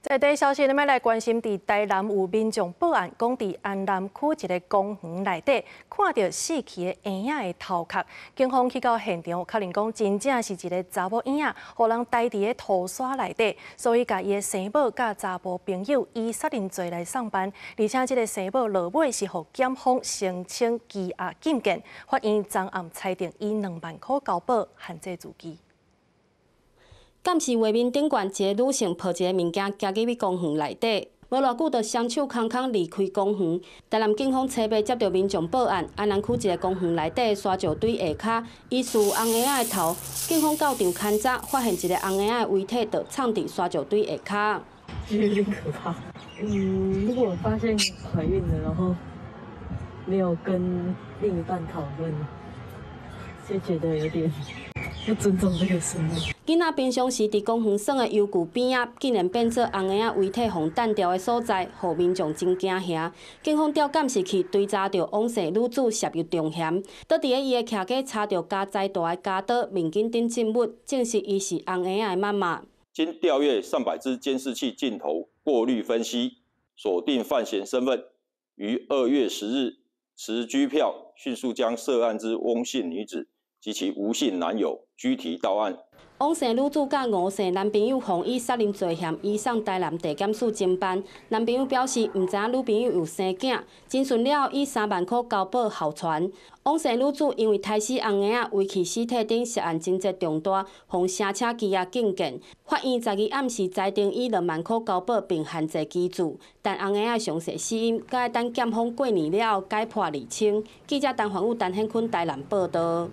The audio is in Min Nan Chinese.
在這消息，咱欲來關心，佇台南有民眾報案，講佇安南區一个公園內底看著死去的嬰仔的頭殼，警方去到現場，確認講真正是一个查某嬰仔，予人刣佇咧塗沙內底，所以共伊的生母佮查埔朋友以殺人罪來送辦，而且這个生母落尾是予檢方申請羈押禁見，法院昨暗裁定以2萬箍交保，限制自治。監視畫面頂懸，一个女性抱一个物件行入去公園內底，無偌久就雙手空空離開公園。台南警方初八接著民眾報案，安南區一个公園內底沙石堆下跤，疑似紅嬰仔的頭。警方到場勘查，發現一个紅嬰仔的遺體就藏佇沙石堆下跤。有點可怕。如果發現懷孕了，然後沒有跟另一半討論，就覺得有點不尊重這個生命。囡仔平常時佇公園耍的遊具邊仔，竟然變做紅嬰仔遺體予擲著的所在，予民眾真驚嚇。警方調監視器追查著王姓女子涉入重嫌，倒佇咧伊的徛家查著家裁大的鉸刀、面巾等證物，證實伊是紅嬰仔的媽媽。經調閱上百支監視器鏡頭過濾分析，鎖定犯嫌身份，於2月10日持拘票，迅速將涉案之翁姓女子及其吳姓男友拘提到案。王姓女子佮吳姓男朋友予以殺人罪嫌移送台南地檢署偵辦。男朋友表示毋知影女朋友有生囝，偵訊了後以3萬箍交保候傳。王姓女子因為刣死紅嬰仔、遺棄屍體等涉案情節重大，予申請羈押禁見。法院十二暗時裁定以2萬箍交保並限制居住，但紅嬰仔詳細死因，閣愛等檢方過年了後解剖釐清。記者陳環宇、陳顯坤台南報導。